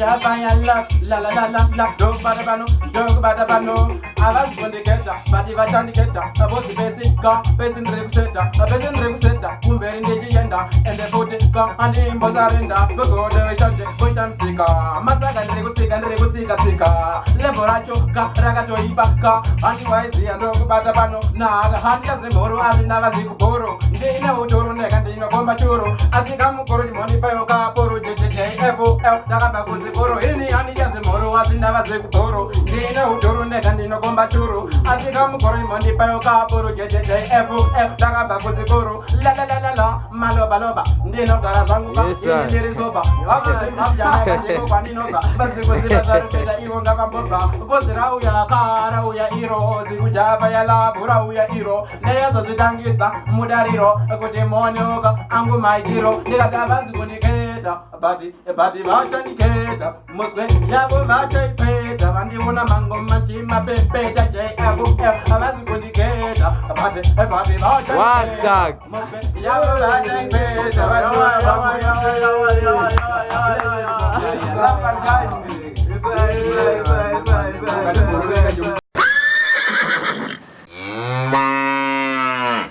Java la la la la la la. Ndokubata pano, ndokubata pano. Havazi kundiketa, but vachandiketa. Vozi pesi ka pesi ndiri kuseta, pesi ndiri kuseta. Kumberi ndichienda ende futi ka handimbosarenda. Vogodo veshanje voshamisika. Masaka ndiri kutsika, ndiri kutsika tsika. Level racho ka rakatoipa ka handiwaiziya ndokubata pano. Naka handiyazemhoro asi ndavazi kubhoro. Ndine utoro ndega ndinokomba churu. Asi kamukoro chimhondipayo kaporo jjjfl ndakabva kuzvikoro. Ini handiyazemhoro asi ndavazi kubhoro. Ndine utoro ndega ndinokomba churu. Asi kamukoro chimhondipayo kaporo jjjfl ndakabva kuzvikoro. La la la la la maloba loba ndinogara zvangu ka Yes, sir. ini ndiri soba. Vakuzimbabwe ndiko kwandinobva. Vazikuziva zvarupeta ivo ngavambobva. Kozi rauya ka rauya iro zikujava yalabhu rauya iro ndeyazozvitangidza mudariro kuti muoneuka angu maitiro ndikati havazi kundiketa but vachandiketa muswe yavo vachaipeta vandiona mangoma chimapepeta jfl havazi kundiketa but vachandiketa Wastag. muswe yavo vachaipeta vandiona. Isa, isa, isa, isa, isa, isa, isa.